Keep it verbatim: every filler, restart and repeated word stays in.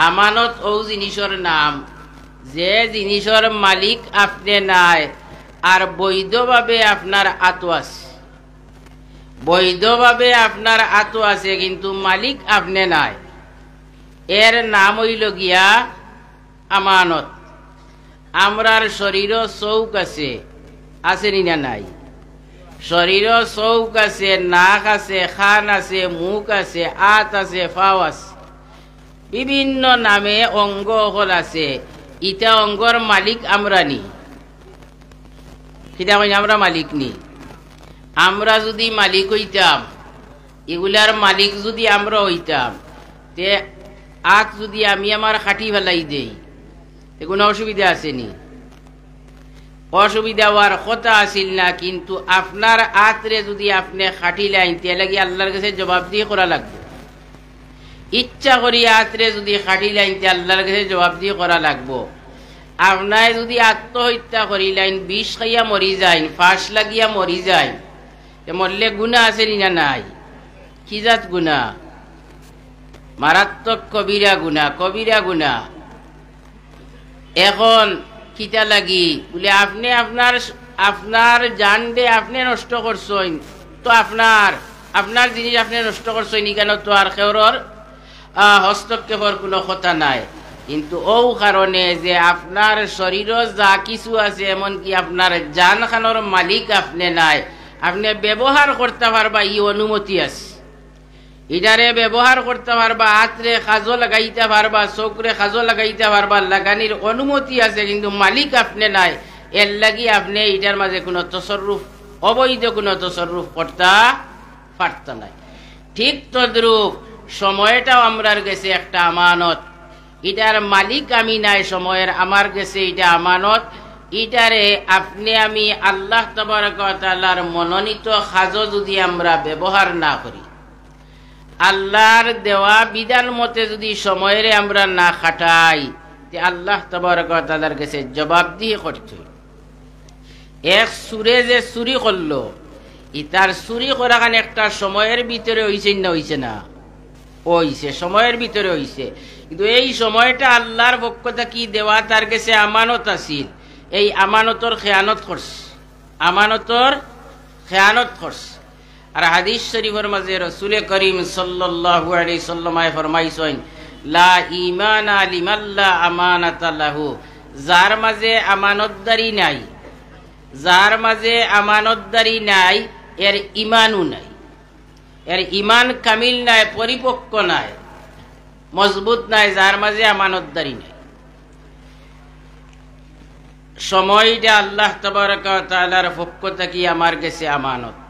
আমানত অউ জিনিসর নাম, যে জিনিসর মালিক আপনে নায়, আর বৈধভাবে আপনার আতো আছে, বৈধভাবে আপনার আতো আছে, কিন্তু মালিক আপনে নায়, এর নাম অইলো গিয়া আমানত। আমরার শরীরো চউখ আছে, আছে নি না নাই? শরীরো চউখ আছে, নাক আছে, কান আছে, মুখ আছে, আত আছে, পাও আছে, বিভিন্ন নামে অঙ্গ অকল আছে। ইতা অঙ্গর মালিক আমরা নি? কিতা কইন, আমরা মালিক নি? আমরা যুদি মালিক অইতাম, ইগুলার মালিক যুদি আমরা অইতাম, তে আত যুদি আমি আমার কাটি ফালাই দেই, তে কুনু অসুবিধা আছে নি? অসুবিধা অওয়ার কথা আছিল না, কিন্তু আপনার আতরে যুদি আপনে কাটিলাইন, তে লাগি আল্লার গেছে জবাবদিহি করা লাগবো। ইচ্ছা করি আতরে যুদি কাটিলাইন, তে আল্লার গেছে জবাবদিহি করা লাগবো। আপনায় যুদি আত্মহত্যা করিলাইন, বিষ খাইয়া মরি যাইন, ফাঁস লাগিয়া মরি যাইন, তে মরলে গুনা আছে নি না নাই? কি জাত গুনা? মারাত্মক কবিরা গুনা, কবিরা গুনা। এখন কিতা লাগি? বুলে, আপনে আপনার, আপনার জানরে আপনে নষ্ট করছইন, তো আপনার, আপনার জিনিস আপনে নষ্ট করছইন, ইখানো তো আর কেউরর, আহ, হস্তক্ষেপর কুনু কথা নাই। কিন্তু অউ কারণে যে আপনার শরীরো যা কিছু আছে, এমনকি আপনার জানখানর মালিক আপনে নায়, আপনে ব্যবহার করতা পারবা, ই অনুমতি আছে। ইটারে ব্যবহার করতা পারবা, আতরে কাজো লাগাইতা পারবা, চউখরে কাজো লাগাইতা পারবা, লাগানির অনুমতি আছে, কিন্তু মালিক আপনে নায়। এর লাগি আপনে ইটার মাঝে কুনু তসররুফ, অবৈধ কুনু তসররুফ করতা পারতা নায়। ঠিক তদ্রূপ সময়টাও আমরার গেছে একটা আমানত। ইটার মালিক আমি নায়, সময়র আমার গেছে ইটা আমানত। ইটারে আপনে আমি আল্লাহ তাবারাকা ওয়া তাআলার মনোনীত কাজো যুদি আমরা ব্যবহার না করি, আল্লার দেওয়া বিধান মতে যুদি সময়রে আমরা না কাটাই, তে আল্লাহ তাবারাকা ওয়া তাআলার গেছে জবাবদিহি করতে অইবো। এক চুরে যে চুরি করলো, ইতার চুরি করাখান একটা সময়র ভিতরে অইছে না অইছে না? অইছে, সময়র ভিতরে অইছে। কিন্তু এই সময়টা আল্লার পক্ষ থাকি দেওয়া, তার গেছে আমানত আছিল, এই আমানতর খেয়ানত করছে, আমানতর খেয়ানত করছে। আর হাদিস শরীফর মাঝে রসুলে করিম সাল্লাল্লাহু আলাইহি সাল্লামায় ফরমাইছইন, "লা ঈমানা লিমান লা আমানাতা লাহু।" যার মাঝে আমানতদারি নাই, যার মাঝে আমানতদারি নাই, এর ইমানও নাই, এর ইমান কামিল নাই, পরিপক্ক নাই, মজবুত নাই, যার মাঝে আমানতদারি নাই। সময়টা আল্লাহ তাবারাকা ওয়া তাআলার পক্ষ থাকি আমার গেছে আমানত।